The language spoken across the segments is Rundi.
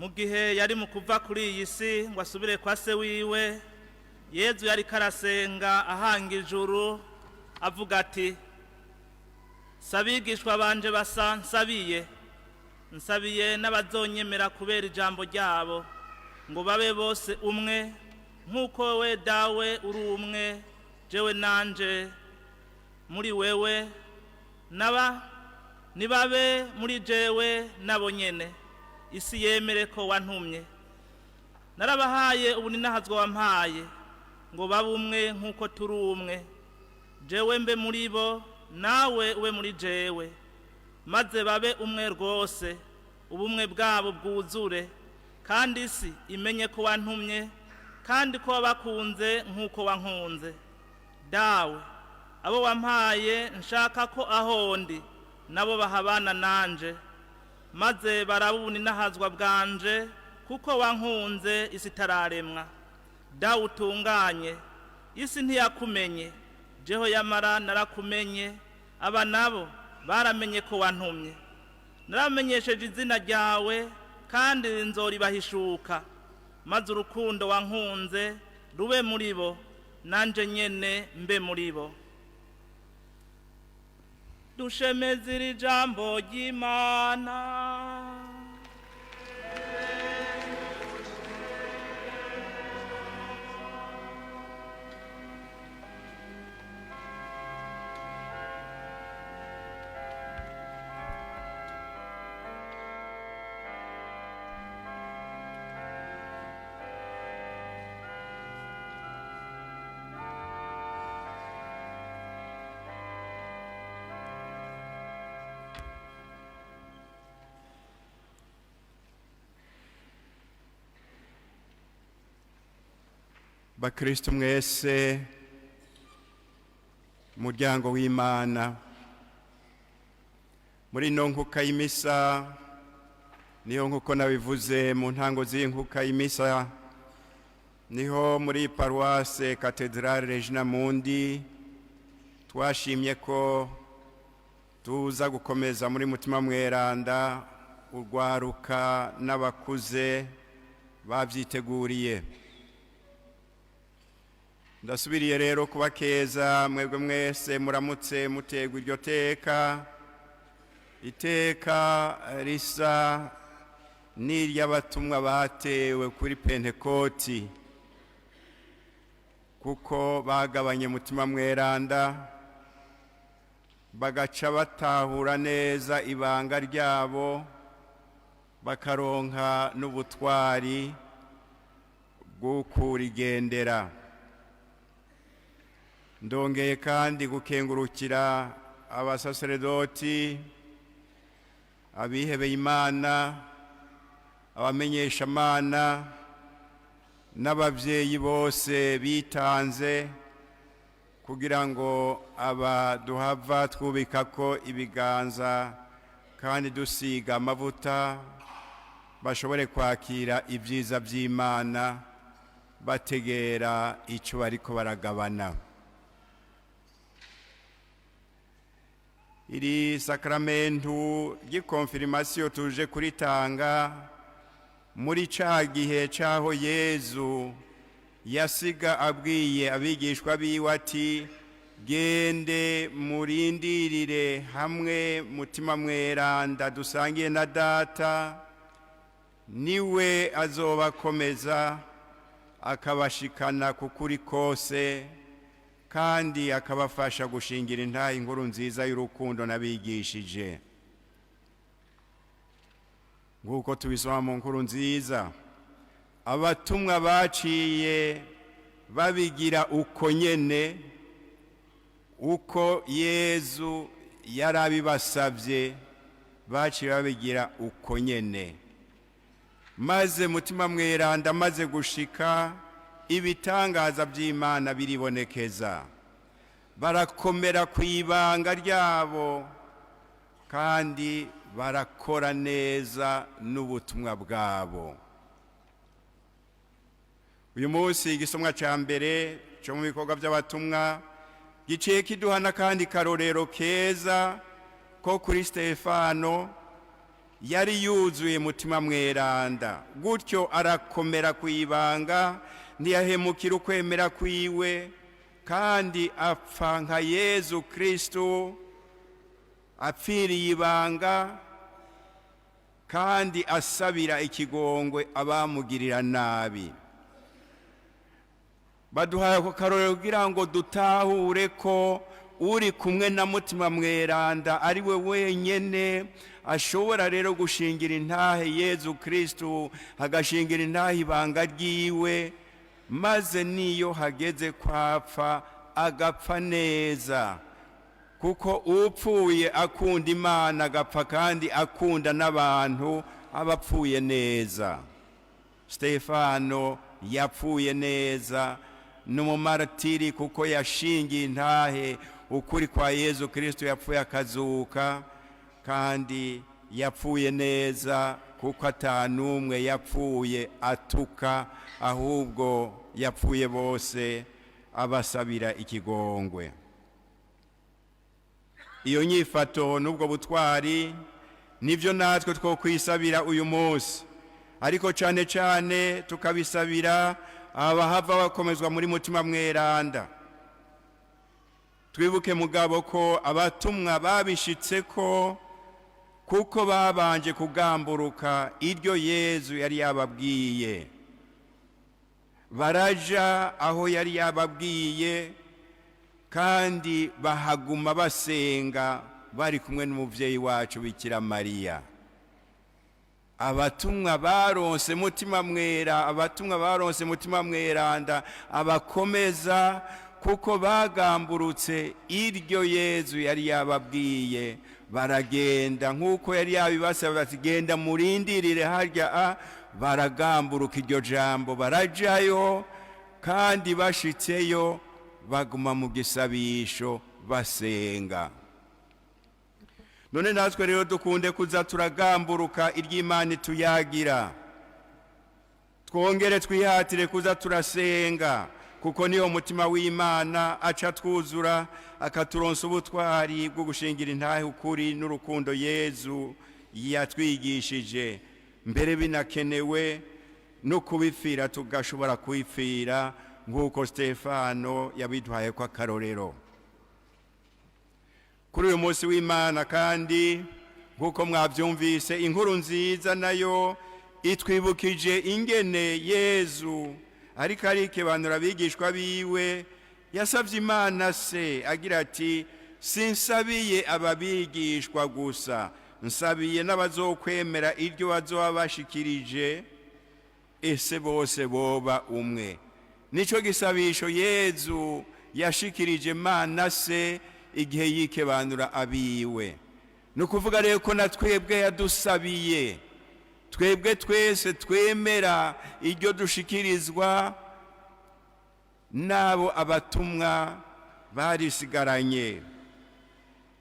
Mu gihe yari mu kuva kuri iyi si ngo asubire kwa se wiwe, Yezu yariko arasenga ahanga ijuru avuga ati: "Si abigishwa banje basa nsabiye, nsabiye n'abazonyemera kubera ijambo ryabo, ngo babe bose umwe nk'uko we Dawe uri umwe, jewe nanje muri wewe, naba nibabe muri jewe nabo nyene, isi yemere ko wantumye. Narabahaye ubuninahazwa wampaye, ngo babe umwe nk'uko turi umwe, jewe mbe muri bo, nawe ube muri jewe, maze babe umwe rwose, ubumwe bwabo bwuzure, kandi isi imenye ko wantumye kandi ko wabakunze nk'uko wankunze. Dawe, abo wampaye nshaka ko aho ndi nabo bahabana nanje, maze barabe ubuninahazwa bwanje, kuko wankunze isi itararemwa. Dawe utunganye, isi ntiyakumenye, jeho yamara narakumenye, aba nabo baramenye ko wantumye. Naramenyesheje izina ryawe, kandi nzoribahishuka, maze urukundo wankunze rube muri bo, nanje nyene mbe muri bo." Dushemeze iri jambo ry'Imana. Bakristo mwese, muryango w'Imana, muri ino nkuka y'imisa, niyo nkuko nabivuze mu ntango z'inkuka y'imisa, niho muri paruwase Katedrale Regina Mundi twashimye ko tuza gukomeza muri Mutima Mweranda urwaruka n'abakuze babyiteguriye. Ndasubiriye rero kuba keza mwebwe mwese muramutse mutegwa iryo teka, iteka risa n'iry'abatumwa batewe kuri Pentekoti, kuko bagabanye Mutima Mweranda, bagaca batahura neza ibanga ryabo, bakaronka n'ubutwari bw'ukurigendera. Ndongeye kandi gukengurukira abasaseredoti, abihebeye Imana, abamenyeshamana n'ababyeyi bose bitanze kugira ngo aba duhava twubika ko ibiganza kandi dusiga amavuta bashobore kwakira ibyiza by'Imana bategera icyo bariko baragabana. Iri sakramentu ry'ikonfirimasiyo tuje kuritanga muri ca gihe c'aho Yezu yasiga abwiye abigishwa biwe ati: "Gende murindirire hamwe Mutima Mweranda dusangiye na Data, niwe azobakomeza akabashikana ku kuri kose kandi akabafasha gushingira intahe inkuru nziza y'urukundo nabigishije." Nk'uko tubisoma mu nkuru nziza, abatumwa baciye babigira uko nyene uko Yezu yarabibasabye, baciye babigira uko nyene, maze Mutima Mweranda amaze gushika, ibitangaza by'Imana biribonekeza, barakomera ku ibanga ryabo kandi barakora neza n'ubutumwa bwabo. Uyu munsi igisomwa cya mbere cyo mu Bikorwa by'Abatumwa giciye kiduha n'akandi karorero keza ko kuri Stefano. Yari yuzuye Mutima Mweranda, gutyo arakomera ku ibanga, ntiyahemukira ukwemera kwiwe, kandi apfa nka Yezu Kristu apfiriye ibanga kandi asabira ikigongwe abamugirira nabi. Baduhaye ako karorero kugira ngo dutahure ko uri kumwe na Mutima Mweranda ari we wenyene ashobora rero gushingira intahe Yezu Kristu, agashingira intahe ibanga ryiwe, maze niyo hageze kwapfa agapfa neza, kuko upfuye akunda Imana agapfa kandi akunda n'abantu aba apfuye neza. Stefano yapfuye neza, ni umumaratiri kuko yashingiye intahe ukuri kwa Yezu Kristo yapfuye akazuka, kandi yapfuye neza kuko atanumwe yapfuye atuka, ahubwo yapfuye bose abasabira ikigongwe. Iyo nyifato n'ubwo butwari nibyo natwe two kwisabira uyu munsi, ariko cyane cyane tukabisabira abahava bakomezwa muri Mutima Mweranda. Twibuke mugabo ko abatumwa babishitse ko kuko babanje kugamburuka iryo Yezu yari yababwiye, baraja aho yari yababwiye kandi bahaguma basenga bari kumwe n'umubyeyi wacu Bikira Mariya. Abatumwa baronse Mutima Mwera, abatumwa baronse Mutima Mweranda abakomeza kuko bagamburutse iryo Yezu yari yababwiye, baragenda nk'uko yari yabibasaba bati: "Genda murindirire harya." A baragamburuka iryo jambo, barajayo, kandi bashitseyo baguma mu gisabisho basenga. None natwe rero dukunde kuza turagamburuka iry'Imana tuyagira, twongere twihatire kuza turasenga, kuko niyo mutima w'Imana aca twuzura, akaturonsa ubutwari bwo gushingira intahe ukuri n'urukundo Yezu yatwigishije, mbere binakenewe no kubipfira tugashobora kubipfira nk'uko Stefano yabiduhaye ko akarorero. Kuri uyu munsi w'Imana kandi, nk'uko mwabyumvise, inkuru nziza nayo itwibukije ingene Yezu ariko arikebanura abigishwa biwe, yasabye Imana Se agira ati: "Sinsabiye ababigishwa gusa, nsabiye n'abazokwemera iryo bazoba bashikirije, ese bose boba umwe." Nicyo gisabisho Yezu yashikirije Mana Se igihe yikebanura abiwe. Ni ukuvuga rero ko na twebwe yadusabiye, twebwe twese twemera iryo dushikirizwa n'abo abatumwa barisigaranye,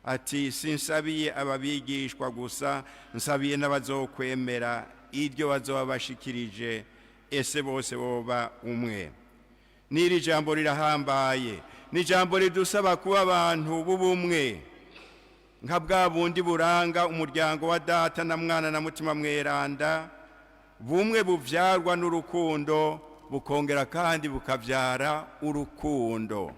ati: "Sinsabiye ababigishwa gusa, nsabiye n'abazokwemera iryo bazoba bashikirije, ese bose boba umwe." N'iri jambo rirahambaye, ni ijambo ridusaba kuba abantu b'ubumwe nka bwa bundi buranga umuryango wa Data na Mwana na Mutima Mweranda, bumwe bubyarwa n'urukundo, bukongera kandi bukabyara urukundo.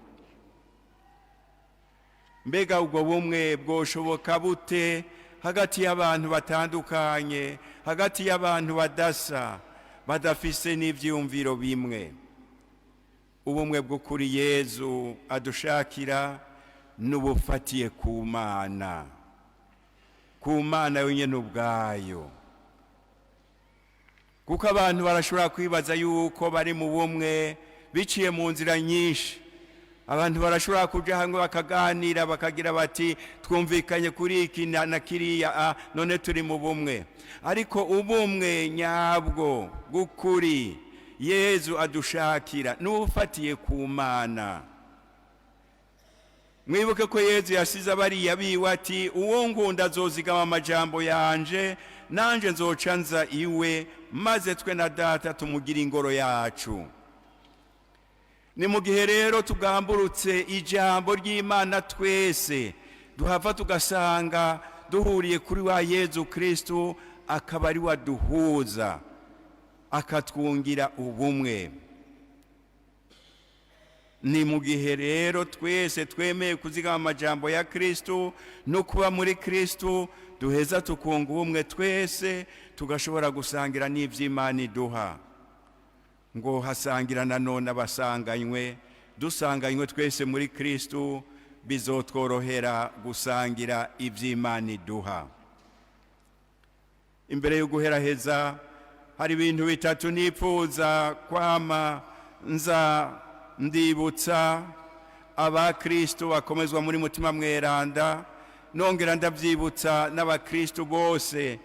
Mbega ubwo bumwe bwoshoboka bute hagati y'abantu batandukanye, hagati y'abantu badasa, badafise n'ibyiyumviro bimwe? Ubumwe bw'ukuri Yezu adushakira n'ubufatiye ku Mana, ku Mana yonyine ubwayo, kuko abantu barashobora kwibaza yuko bari mu bumwe biciye mu nzira nyinshi. Abantu barashobora kuja hamwe bakaganira, bakagira bati: "Twumvikanye kuri iki na kiriya, none turi mu bumwe." Ariko ubumwe nyabwo bw'ukuri Yezu adushakira n'ubufatiye ku Mana. Mwibuke ko Yezu yasize abariya biwe ati: "Uwo ngunda azozigama amajambo yanje, nanje nzoca nza iwe, maze twe na Data tumugire ingoro yacu." Ni mu gihe rero tugamburutse ijambo ry'Imana twese, duhava tugasanga duhuriye kuri wa Yezu Kristu. akaba ari we aduhuza, akatwungira ubumwe. Ni mu gihe rero twese twemeye kuzigama amajambo ya Kristu no kuba muri Kristu, duheza tukunga ubumwe twese, tugashobora gusangira n'ivy'Imana iduha. Ngo hasangira nanone abasanganywe. Dusanganywe twese muri Kristu, bizotworohera gusangira ivy'Imana iduha. Imbere yo guheraheza, hari ibintu bitatu nipfuza kwama nza ndibutsa abakristu bakomezwa muri Mutima Mweranda, nongera ndabyibutsa n'abakristu bose,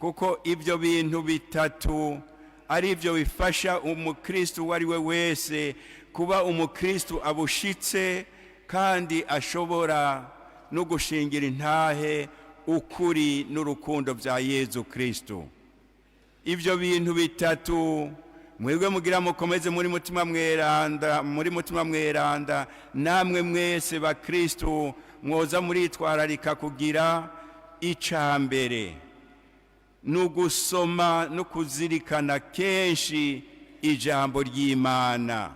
kuko ibyo bintu bitatu ari byo bifasha umukristu uwo ari we wese kuba umukristu abushitse kandi ashobora no gushingira intahe ukuri n'urukundo bya Yezu Kristu. Ibyo bintu bitatu, mwebwe mugira mukomeze muri Mutima Mweranda, muri Mutima Mweranda, namwe mwese bakristu mwoza muritwararika kugira. Ica mbere ni ugusoma no kuzirikana kenshi ijambo ry'Imana.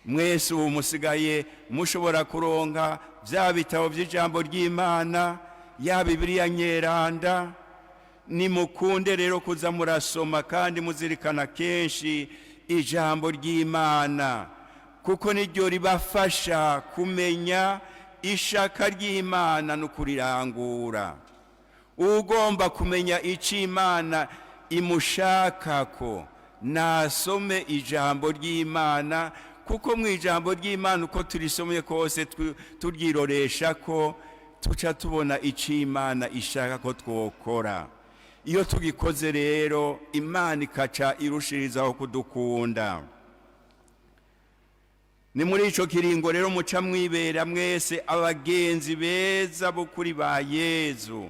Mwese ubu musigaye mushobora kuronka bya bitabo by'ijambo ry'Imana, ya Bibiliya Nyeranda. Nimukunde rero kuza murasoma kandi muzirikana kenshi ijambo ry'Imana, kuko niryo ribafasha kumenya ishaka ry'Imana no kurirangura. Ugomba kumenya icyo Imana imushakako nasome ijambo ry'Imana, kuko mu ijambo ry'Imana, uko turisomye kose, turyiroresha ko tuca tubona icyo Imana ishaka ko twokora. Iyo tugikoze rero, Imana ikaca irushirizaho kudukunda. Ni muri icyo kiringo rero muca mwibera mwese abagenzi beza bo kuri ba Yezu,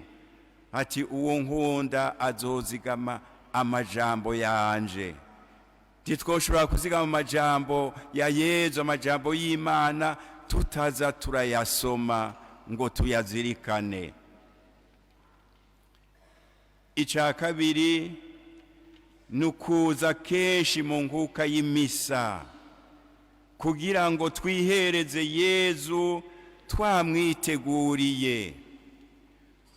ati: "Uwo nkunda azozigama amajambo yanje." Ntitwoshobora kuzigama amajambo ya Yezu, amajambo y'Imana, tutaza turayasoma ngo tuyazirikane. Icya kabiri ni ukuza kenshi mu nkuka y'imisa, kugira ngo twihereze Yezu twamwiteguriye.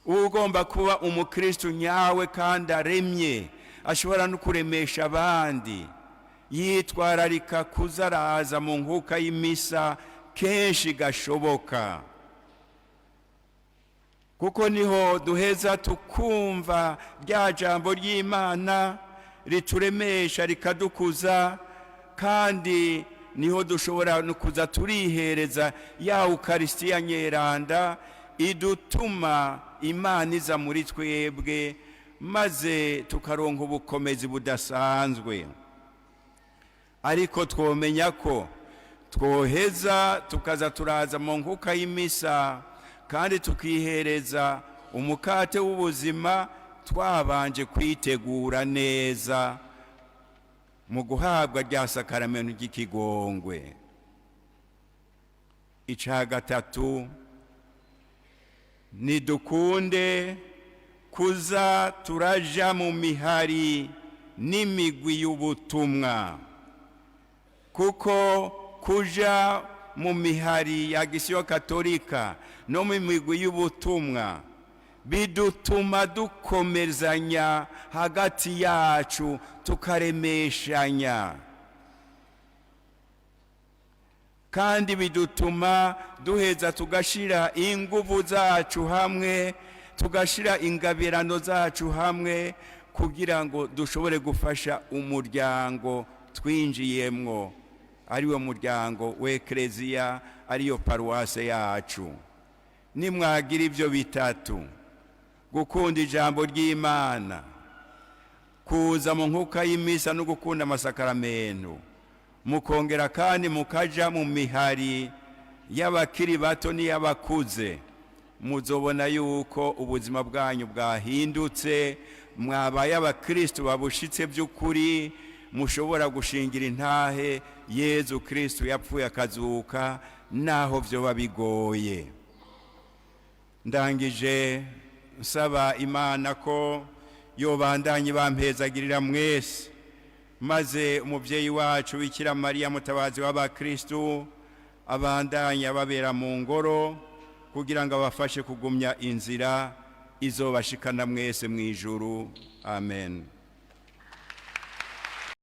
Ugomba kuba umukristu nyawe kandi aremye, ashobora no kuremesha abandi, yitwararika kuza araza mu nkuka y'imisa kenshi gashoboka, kuko niho duheza tukumva rya jambo ry'Imana rituremesha, rikadukuza, kandi niho dushobora no kuza turihereza ya Ukarisitiya Nyeranda idutuma Imana iza muri twebwe, maze tukaronka ubukomezi budasanzwe. Ariko twomenya ko twoheza tukaza turaza mu nkuka y'imisa kandi tukihereza umukate w'ubuzima twabanje kwitegura neza mu guhabwa rya sakaramento ry'ikigongwe. Icya gatatu, nidukunde kuza turaja mu mihari n'imigwi y'ubutumwa, kuko kuja mu mihari ya Gisiyo Katolika no mu migwi y'ubutumwa bidutuma dukomezanya hagati yacu, tukaremeshanya, kandi bidutuma duheza tugashira inguvu zacu hamwe, tugashira ingabirano zacu hamwe, kugira ngo dushobore gufasha umuryango twinjiyemwo, ariwo muryango w'Ekereziya, ariyo paruwase yacu. Nimwagira ibyo bitatu: gukunda ijambo ry'Imana, kuza mu nkuka y'imisa no gukunda amasakaramentu, mukongera kandi mukaja mu mihari y'abakiri bato n'iy'abakuze, muzobona yuko ubuzima bwanyu bwahindutse, mwabaye abakristu babushitse by'ukuri, mushobora gushingira intahe Yezu Kristu yapfuye akazuka, naho byoba bigoye. Ndangije nsaba Imana ko yobandanye bampezagirira mwese, maze umubyeyi wacu Bikira Mariya, mutabazi w'abakristu, abandanye ababera mu ngoro kugira ngo abafashe kugumya inzira izobashikana mwese mu ijuru. Amen.